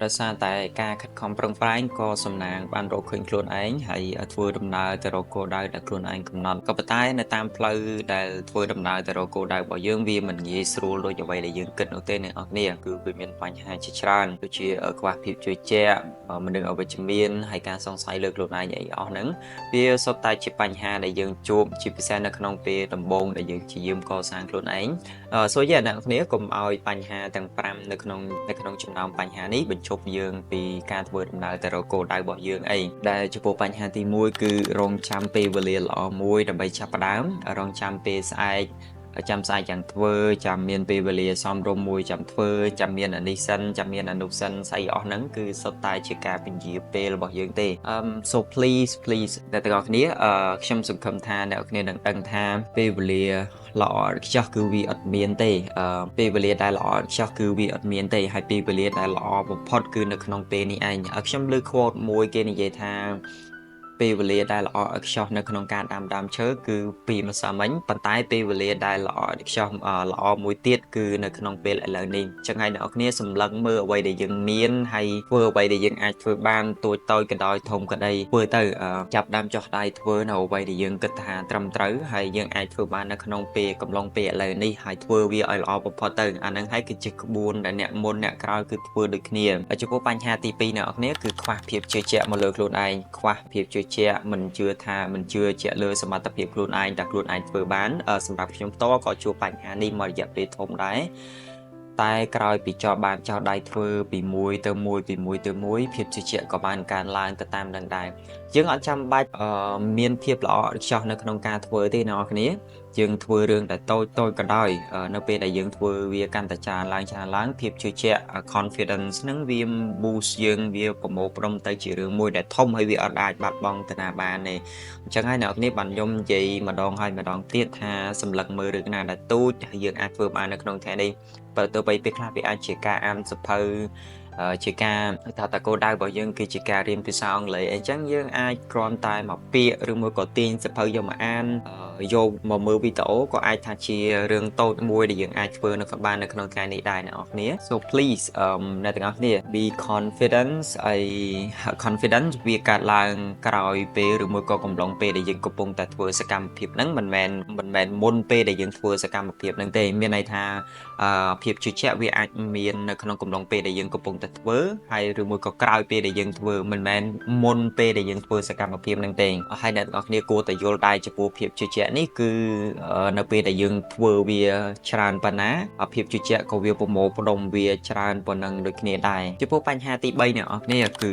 ដោយសារតែការខិតខំប្រឹងប្រែងក៏សំណាងបានរកឃើញខ្លួនឯងហើយធ្វើដំណើរទៅរកគោលដៅដែលខ្លួនឯងកំណត់ក៏ប៉ុន្តែនៅតាមផ្លូវដែលធ្វើដំណើរទៅរកគោលដៅរបស់យើងវាមិនងាយស្រួលដូចអ្វីដែលយើងគិតនោះទេអ្នកនរគ្នាគឺវាមានបញ្ហាជាច្រើនដូចជាខ្វះភាពជឿជាក់មនុស្សអវិជ្ជមានហើយការសង្ស័យលើខ្លួនឯងអីអស់ហ្នឹងវាសុទ្ធតែជាបញ្ហាដែលយើងជួបជាពិសេសនៅក្នុងពេលដំបូងដែលយើងព្យាយាមកសាងខ្លួនឯង សូយាអ្នកគ្នាកុំឲ្យបញ្ហាទាំង5នៅក្នុងចំណោមបញ្ហានេះបញ្ឈប់យើងពីការធ្វើដំណើរទៅរកគោលដៅរបស់យើងអីដែលចំពោះបញ្ហាទី1គឺរងចាំពេលវេលាល្អមួយដើម្បីចាប់ផ្ដើមរងចាំពេលស្អែកចាំស្អែកចាំធ្វើចាំមានពេលវេលាសមរម្យមួយចាំធ្វើចាំមានអានេះសិនចាំមានអានោះសិនស្អីអស់ហ្នឹងគឺសុទ្ធតែជាការពន្យាពេលរបស់យើងទេ So please, please អ្នកទាំងអស់គ្នាអឺខ្ញុំសង្ឃឹមថាអ្នកគ្នានឹងដឹងថាពេលវេលាល្អឥតខ្ចោះគឺវាអត់មានទេអឺពេលវេលាដែលល្អឥតខ្ចោះគឺវាអត់មានទេហើយពេលវេលាដែលល្អបំផុតគឺនៅក្នុងពេលនេះឯងខ្ញុំលើក quote មួយគេនិយាយថាពេលវេលាដែលល្អឥតខ្ចោះនៅក្នុងការដាំដើមឈើគឺពីម្សិលមិញប៉ុន្តែពេលវេលាដែលល្អឥតខ្ចោះល្អមួយទៀតគឺនៅក្នុងពេលឥឡូវនេះអញ្ចឹងហើយអ្នកនរគ្នាសម្លឹងមើលអ្វីដែលយើងមានហើយធ្វើអ្វីដែលយើងអាចធ្វើបានតូចតូចក៏ដោយធំក៏ដីធ្វើទៅចាប់ដើមចោះដៃធ្វើនៅអ្វីដែលយើងគិតថាត្រឹមត្រូវហើយយើងអាចធ្វើបាននៅក្នុងពេលកំឡុងពេលឥឡូវនេះហើយធ្វើវាឲ្យល្អបំផុតទៅអាហ្នឹងហើយគឺជាក្បួនដែលអ្នកមុនអ្នកក្រោយគឺធ្វើដូចគ្នាហើយចំពោះបញ្ហាទី2អ្នកនរគ្នាគឺខ្វះភាពជឿជាក់មកលើខ្លួនឯងខ្វះភាពជឿជាក់មិនជឿថាមិនជឿជាក់លើសមត្ថភាពខ្លួនឯងតែខ្លួនឯងធ្វើបានសម្រាប់ខ្ញុំផ្ទាល់ក៏ជួបបញ្ហានេះមករយៈពេលធំដែរតែក្រោយពីចោបានចោលដៃធ្វើពីមួយទៅមួយពីមួយទៅមួយភាពជឿជាក់ក៏បានកើនឡើងទៅតាមនឹងដែរយើងអត់ចាំបាច់មានភាពល្អឥតខ្ចោះនៅក្នុងការធ្វើទេអ្នកនរគ្នាយើងធ្វើរឿងដែលតូចតូចក៏ដោយនៅពេលដែលយើងធ្វើវាកាន់តែច្រើនឡើងច្រើនឡើងភាពជឿជាក់ confidence ហ្នឹងវា boost យើងវាប្រមូលផ្ដុំទៅជារឿងមួយដែលធំហើយវាអត់អាចបាត់បង់ទៅណាបានទេអញ្ចឹងហើយអ្នកនរគ្នាបានខ្ញុំនិយាយម្ដងហើយម្ដងទៀតថាសម្លឹងមើលរឿងណាដែលតូចហើយយើងអាចធ្វើបាននៅក្នុងថ្ងៃនេះបើទោះបីពេលខ្លះវាអាចជាការអានសៀវភៅជាការថាតគោលដៅរបស់យើងគឺជាការរៀនភាសាអង់គ្លេសអញ្ចឹងយើងអាចគ្រាន់តែមកពាក្យឬមួយក៏ទាញសៀវភៅយកមកអានយកមកមើលវីដេអូក៏អាចថាជារឿងតូចមួយដែលយើងអាចធ្វើនៅបាននៅក្នុងថ្ងៃនេះដែរអ្នកនរគ្នា So please អ្នកទាំងអស់គ្នា be confident ហើយ confidence វាកើតឡើងក្រោយពេលឬមួយក៏កំឡុងពេលដែលយើងកំពុងតែធ្វើសកម្មភាពហ្នឹងមិនមែនមិនមែនមុនពេលដែលយើងធ្វើសកម្មភាពហ្នឹងទេមានន័យថាភាពជឿជាក់វាអាចមាននៅក្នុងកំឡុងពេលដែលយើងកំពុងតែធ្វើហើយឬមួយក៏ក្រោយពេលដែលយើងធ្វើមិនមែនមុនពេលដែលយើងធ្វើសកម្មភាពហ្នឹងទេហើយអ្នកទាំងអស់គ្នាគួរតែយល់ដែរចំពោះភាពជឿជាក់នេះគឺនៅពេលដែលយើងធ្វើវាច្រើនប៉ុណ្ណាភាពជឿជាក់ក៏វាប្រមូលផ្ដុំវាច្រើនប៉ុណ្ណឹងដូចគ្នាដែរចំពោះបញ្ហាទី3អ្នកនរគ្នាគឺ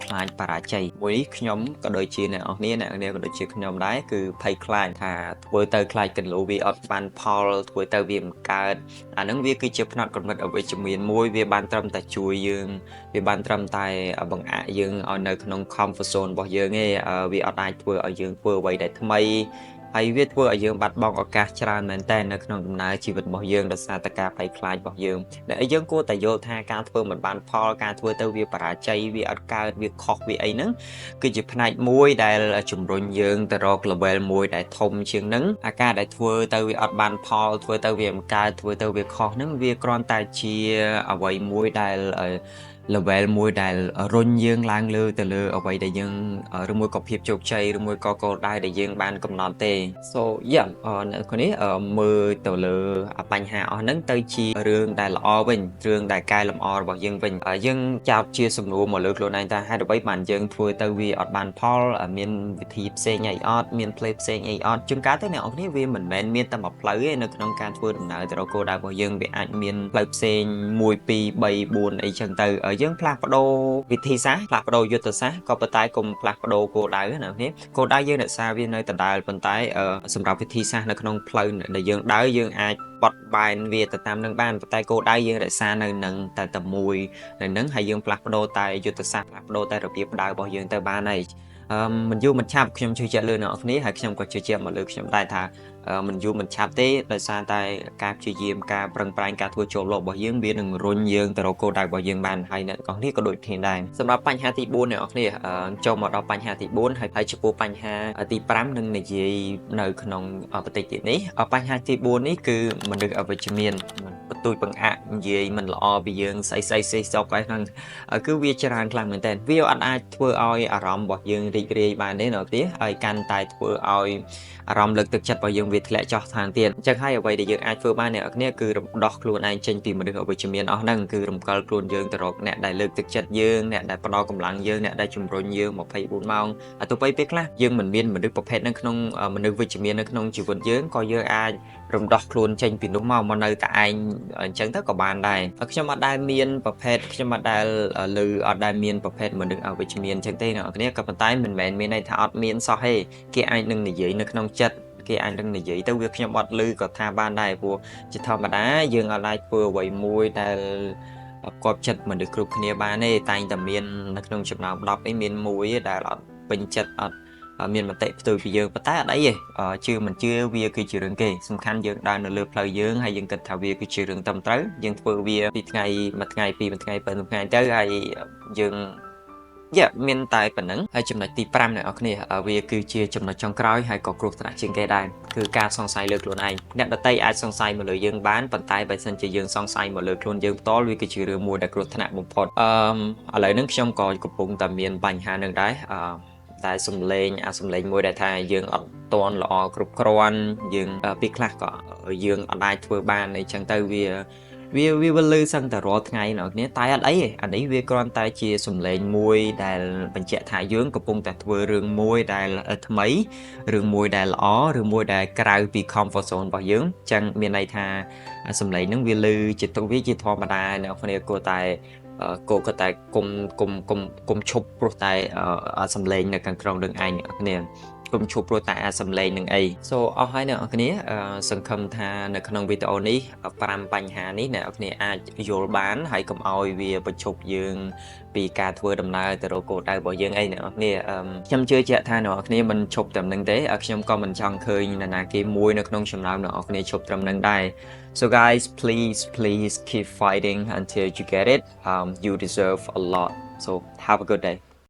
ខ្លាចបរាជ័យមួយនេះខ្ញុំក៏ដូចជាអ្នកនរគ្នាអ្នកនរក៏ដូចជាខ្ញុំដែរគឺភ័យខ្លាចថាធ្វើទៅខ្លាចកន្លូវាអត់បានផលធ្វើទៅវាមិនកើតអាហ្នឹងវាគឺជាផ្នត់គំនិតអវិជ្ជមានមួយវាបានត្រឹមតែជួយយើងវាបានត្រឹមតែបង្អាក់យើងឲ្យនៅក្នុង comfort zone របស់យើងឯងវាអត់អាចធ្វើឲ្យយើងធ្វើអ្វីដែលថ្មីហើយវាធ្វើឲ្យយើងបាត់បង់ឱកាសច្រើនមែនតើនៅក្នុងដំណើរជីវិតរបស់យើងដោយសារតែការភ័យខ្លាចរបស់យើងដែលយើងគួរតែយល់ថាការធ្វើមិនបានផលការធ្វើទៅវាបរាជ័យវាអត់កើតវាខុសវាអីហ្នឹងគឺជាផ្នែកមួយដែលជំរុញយើងទៅរក level មួយដែលធំជាងហ្នឹងអាការដែលធ្វើទៅវាអត់បានផលធ្វើទៅវាមិនកើតធ្វើទៅវាខុសហ្នឹងវាគ្រាន់តែជាអ្វីមួយដែល level មួយដែលរុញយើងឡើងលើទៅលើអ្វីដែលយើងឬមួយក៏ភាពជោគជ័យឬមួយក៏គោលដៅដែលយើងបានកំណត់ទេ So yeah អ្នកនេះមើលទៅលើបញ្ហាអស់ហ្នឹងទៅជារឿងដែលល្អវិញរឿងដែលកែលម្អរបស់យើងវិញយើងចោទជាសំណួរមកលើខ្លួនឯងថាហេតុអ្វីបានយើងធ្វើទៅវាអត់បានផលមានវិធីផ្សេងអីអត់មានផ្លូវផ្សេងអីអត់ជួនកាលទៅអ្នកនរគ្នាវាមិនមែនមានតែមួយផ្លូវទេនៅក្នុងការធ្វើដំណើរទៅរកគោលដៅរបស់យើងវាអាចមានផ្លូវផ្សេង1 2 3 4អីចឹងទៅយើងផ្លាស់ប្ដូរវិធីសាស្ត្រផ្លាស់ប្ដូរយុទ្ធសាស្ត្រក៏ប៉ុន្តែកុំផ្លាស់ប្ដូរគោលដៅណានេះគោលដៅយើងរក្សាវានៅដដែលប៉ុន្តែសម្រាប់វិធីសាស្ត្រនៅក្នុងផ្លូវដែលយើងដើរយើងអាចបត់បែនវាទៅតាមនឹងបានប៉ុន្តែគោលដៅយើងរក្សានៅនឹងតែតែមួយនៅនឹងហើយយើងផ្លាស់ប្ដូរតែយុទ្ធសាស្ត្រផ្លាស់ប្ដូរតែរបៀបដើររបស់យើងទៅបានហើយអឺមិនយូរមិនឆាប់ខ្ញុំជឿជាក់លើអ្នកនរគ្នាហើយខ្ញុំក៏ជឿជាក់មកលើខ្ញុំដែរថា មិនយូរមិនឆាប់ទេដោយសារតែការព្យាយាមការប្រឹងប្រែងការធ្វើចូលលោរបស់យើងវានឹងរុញយើងទៅរកគោលដៅរបស់យើងបានហើយអ្នកទាំងអស់គ្នាក៏ដូចគ្នាដែរសម្រាប់បញ្ហាទី4អ្នកទាំងអស់គ្នាចូលមកដល់បញ្ហាទី4ហើយហើយចំពោះបញ្ហាទី5នឹងនិយាយនៅក្នុងបន្តិចទៀតនេះបញ្ហាទី4នេះគឺមនុស្សអវិជ្ជមានបន្ទួយបង្អាក់និយាយមិនល្អពីយើងស្អីស្អីស្អីសពអីហ្នឹងគឺវាច្រើនខ្លាំងមែនទែនវាអត់អាចធ្វើឲ្យអារម្មណ៍របស់យើងរីករាយបានទេអ្នកទាំងហើយកាន់តែធ្វើឲ្យអារម្មណ៍លើកទឹកចិត្តរបស់យើងវាធ្លាក់ចុះថែមទៀតអញ្ចឹងហើយអ្វីដែលយើងអាចធ្វើបានអ្នកគ្នាគឺរំដោះខ្លួនឯងចេញពីមនុស្សអវិជ្ជមានអស់ហ្នឹងគឺរំកិលខ្លួនយើងទៅរកអ្នកដែលលើកទឹកចិត្តយើងអ្នកដែលផ្ដល់កម្លាំងយើងអ្នកដែលជំរុញយើង24ម៉ោងទោះបីពេលខ្លះយើងមិនមានមនុស្សប្រភេទហ្នឹងក្នុងមនុស្សវិជ្ជមាននៅក្នុងជីវិតយើងក៏យើងអាចរំដោះខ្លួនចេញពីនោះមកមកនៅតែឯងអញ្ចឹងទៅក៏បានដែរខ្ញុំអត់ដែលមានប្រភេទខ្ញុំអត់ដែលឮអត់ដែលមានប្រភេទមនុស្សអវិជ្ជមានអញ្ចឹងទេអ្នកគ្នាក៏ប៉ុន្តែមិនមែនមានន័យថាអត់មានសោះទេគេអាចនឹងនិយាយនៅក្នុងចិត្តគេអាចនឹងនិយាយទៅវាខ្ញុំអត់ឮក៏ថាបានដែរព្រោះជាធម្មតាយើងអត់អាចធ្វើអ្វីមួយដែលគប់ចិត្តមនុស្សគ្រប់គ្នាបានទេតែងតែមាននៅក្នុងចំណោម10អីមានមួយដែលអត់ពេញចិត្តអត់មានមតិផ្ទុយពីយើងប៉ុន្តែអត់អីទេជឿមិនជឿវាគឺជារឿងគេសំខាន់យើងដើរនៅលើផ្លូវយើងហើយយើងគិតថាវាគឺជារឿងត្រឹមត្រូវយើងធ្វើវាពីថ្ងៃមួយថ្ងៃពីមួយថ្ងៃទៅមួយថ្ងៃទៅហើយយើងយ៉ាមានតែប៉ុណ្ណឹងហើយចំណុចទី5អ្នកនរគ្នាវាគឺជាចំណុចចុងក្រោយហើយក៏គ្រោះថ្នាក់ជាងគេដែរគឺការសង្ស័យលើខ្លួនឯងអ្នកដទៃអាចសង្ស័យមកលើយើងបានប៉ុន្តែបើសិនជាយើងសង្ស័យមកលើខ្លួនយើងផ្ទាល់វាគឺជារឿងមួយដែលគ្រោះថ្នាក់បំផុតអឺឥឡូវហ្នឹងខ្ញុំក៏កំពុងតែមានបញ្ហានឹងដែរអឺតែសំឡេងអាសំឡេងមួយដែលថាយើងអត់តន់ល្អគ្រប់គ្រាន់យើងពីខ្លះក៏យើងអត់អាចធ្វើបានអីចឹងទៅវាវាវាវាលឺសឹងតែរាល់ថ្ងៃអ្នកគ្នាតែអត់អីទេអានេះវាគ្រាន់តែជាសំឡេងមួយដែលបញ្ជាក់ថាយើងកំពុងតែធ្វើរឿងមួយដែលថ្មីរឿងមួយដែលល្អរឿងមួយដែលក្រៅពី comfort zone របស់យើងអញ្ចឹងមានន័យថាសំឡេងហ្នឹងវាលឺជាទៅវាជាធម្មតាអ្នកគ្នាគួរតែគោក៏តែគុំគុំគុំគុំឈប់ព្រោះតែសំឡេងនៅខាងក្នុងនឹងឯងអ្នកគ្នាគុំឈប់ព្រោះតែអាសំឡេងនឹងអី so អស់ហើយអ្នកនរគ្នាសង្ឃឹមថានៅក្នុងវីដេអូនេះ5បញ្ហានេះអ្នកនរគ្នាអាចយល់បានហើយកុំឲ្យវាបញ្ឈប់យើងពីការធ្វើដំណើរទៅរកគោលដៅរបស់យើងអីអ្នកនរគ្នាខ្ញុំជឿជាក់ថាអ្នកនរគ្នាមិនឈប់ត្រឹមនឹងទេខ្ញុំក៏មិនចង់ឃើញនរណាគេមួយនៅក្នុងចំណោមអ្នកនរគ្នាឈប់ត្រឹមនឹងដែរ So guys, please, please keep fighting until you get it. You deserve a lot, so have a good day.